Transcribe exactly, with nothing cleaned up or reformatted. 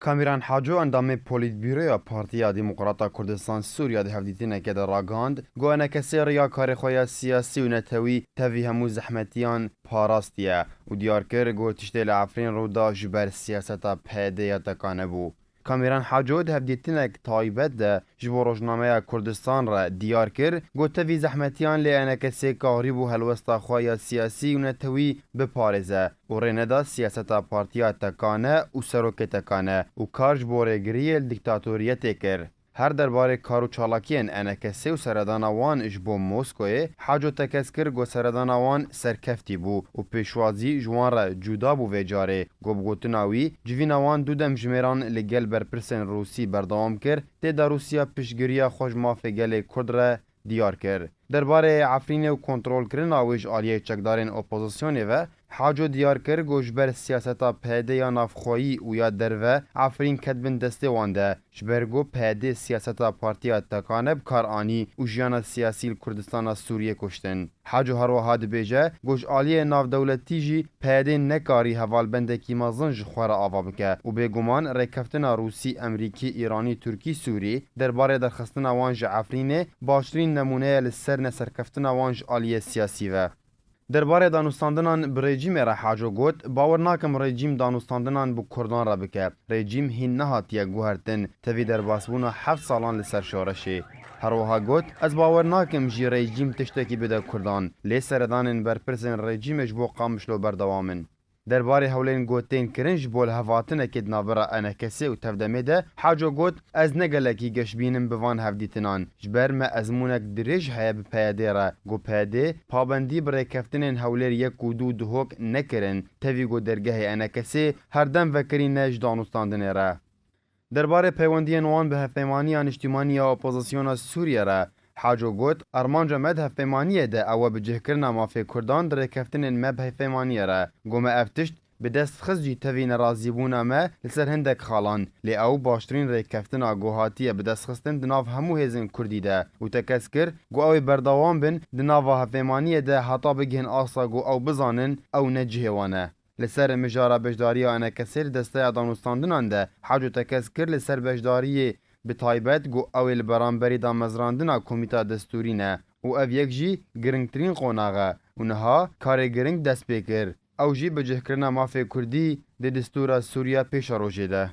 Kamîran Haco, endamê Polîtbîroya Partiya Demokrata Kurdistan Sûriya, di hevdîtineke de ragihand, got E N K S riyakarê xwe ya siyasî û netewî tevî hemû zehmetiyan parastiye û diyar kir, got tiştê li Efrîn rû da ji ber siyaseta P Y D ya tekane bû. Kamîran Haco di hevdîtinek taybet de ji bo Rojnameya Kurdistan re diyar kir, got tevî zehmetiyan lê E N K S karîbû helwesta xwe ya siyasî û netewî biparêze û rê neda siyaseta partiya tekane û serokê tekane û kar ji bo rêgiriyê li dîktatoriyetê kir. Her derbarê kar û çalakiyên E N K S û seredana wan ji bo Moskoyê, Haco tekez kir, got seredana wan serkeftî bû û pêşwazî ji wan re cuda bû vê carê. Got bi gotina wî, civîna wan du demjimêran li gel berpirsên Rûsî berdewam kir, tê de Rûsya piştgiriya xwe ji mafê gelê Kurd re diyar kir. Derbarê Efrînê û kontrolkirina wê ji aliyê çekdarên opozisyonê ve, Haco diyar kir, got ji ber siyaseta P Y D ya navxweyî û ya derve, Efrîn ket bin destê wan de, ji ber ku P Y D siyaseta partiya tekane bi kar anî û jiyana siyasî li Kurdistana Sûriyê kuştin. Haco her wiha dibêje, got ji aliyê navdewletî jî P Y D nekarî hevalbendekî mezin ji xwe re ava bike û bêguman rêkeftina Rûsî, Emerîkî, Îranî, Tirkî, Sûrî derbarê derxistina wan ji Efrînê baştirîn nemûne ye li ser neserkeftina wan ji aliyê siyasî ve. Derbarê danûstandinan bi rejîmê re Haco got, bawer nakim rejîm danûstandinan bi Kurdan re bike. Rejîm hîn nehatiye guhertin, tevî derbasbûna heft salan li ser şoreşê. Her wiha got, ez bawer nakim jî rejîm tiştekî bide Kurdan, lê seredanên berpirsên rejîmê ji bo Qamişlo berdewam in. Derbarê hewlên ku tên kirin ji bo lihevatinekê di navbera E N K S û Tevdemê de, Haco got, ez ne gelekî geş bînim bi van hevdîtinan. Ji ber me ezmûnek dirêj heye bi P Y D re, ku P Y D pabendî bi rêkeftinên Hewlêr yek û du Duhok nekirin, tevî ku dergehê E N K S her dem vekirî ne ji danûstandinê re. Derbarê peywendiyên wan bi Hevpeymaniya Niştîmanî ya Opozisyona Sûriye re, Haco got, armanca me di hevpeymaniyê de ew e bicihkirina mafê Kurdan di rêkeftinên me bi hevpeymaniyê re. Got me ev tişt bi dest xist jî tevî nerazîbûna me li ser hindek xalan, lê ew baştirîn rêkeftina ku hatiye bi dest xistin di nav hemû hêzên Kurdî de û tekez kir ku ew ê berdewam bin di nava hevpeymaniyê de heta bigihin asta ku ew bizanin ew ne cihê wan e. Li ser mijara beşdariya E N K S li desteya danûstandinan de, Haco tekez kir li ser beşdariyê bi taybet ku ew ê li beramberî damezrandina komîta destûrî ne û ev yek jî giringtirîn qonax e û niha karê giring dest pê kir. Ew jî bicihkirina mafê Kurdî di destûra Sûriya pêşerojê de.